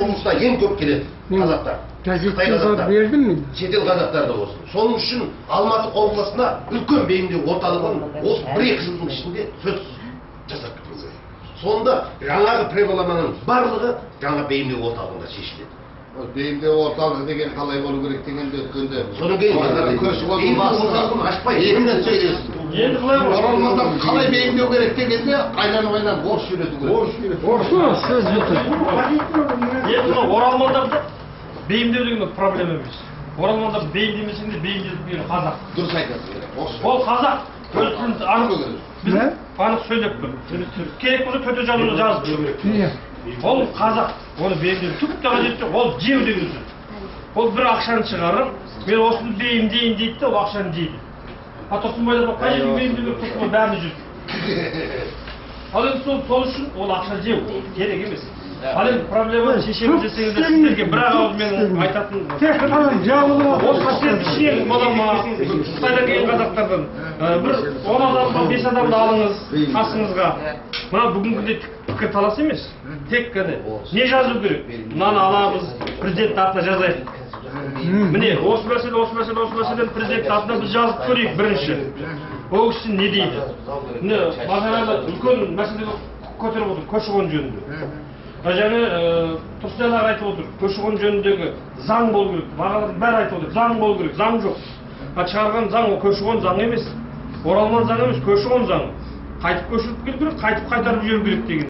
Облысына ең көп келеді қазақтар. Қытай Газетке қазақтары. Бердім мен. Шетел қазақтары да болсын. Соның үшін Алматы облысына үлкен бейімдеу орталығын осы 1-2 жылдың ішінде сөзсіз жасап кету керек. Сонда жаңағы проблеманың барлығы жаңа бейімдеу орталығында шешіледі. Ол бейімдеу орталығы деген қалай болу керек дегенде, өткенде Содан кейін көші қон бейімдеу орталығын ашпай екі рет сөйлестім. Енді қалай болады? Оралмандар қалай бейімдеу керек дегенде, айналып айналып орысша үйрету керек. Орыс үйрету. Орыс сөз бітір. Енді мына оралмандарды бейімдеу деген ол проблема емес. Оралмандарды бейімдемесең де, бейімделіп келген қазақ. Дұрыс айтасың, орысша. Ол қазақ өз тілін анық Не? анық сөйлеп тұр. Керек болса, төте жазуды жазып тұр. Ол қазақ, оны бейімдеу түк те қажет жоқ. Ол жеу деген сөз. Ол бір ақшаны шығарып, мен осыны бейімдейін дейді де, ол ақшаны жейді. А Тұрсынбайлар қай жерге бейімдеу керек? Тұрсынбай бәріне жүр. Ал енді сол үшін ол ақша жеу керек емес. Ал енді проблеманы шешеміз десеңіздер, сіздерге бір ақ ауыз менің айтатын Тек қана жабылып осы мәселе ішінен бола ма, Қытайдан келген қазақтардан бір 10 адам ба, бес адамды алыңыз қасыңызға. Мына бүгінгі күнде пікір талас емес, тек қана не жазу керек, мынаны аламыз, президент атына жазайық. Міне, осы мәселе, осы мәселе, осы мәселені президент атына біз жазып көрейік бірінші. Ол кісі не дейді? Міне, Базаралы үлкен мәселе көтеріп отыр көші қон жөнінде. Және Тұрсынжан аға айтып отыр, көші қон жөніндегі заң болу керек. Бағалардың бәрі айтып отыр, заң болу керек, заң жоқ. А шығарған заң ол көші қон заңы емес, оралман заңы емес, көші қон заңы. Қайтып көшіріп келу керек, қайтып қайтарып жіберу керек деген.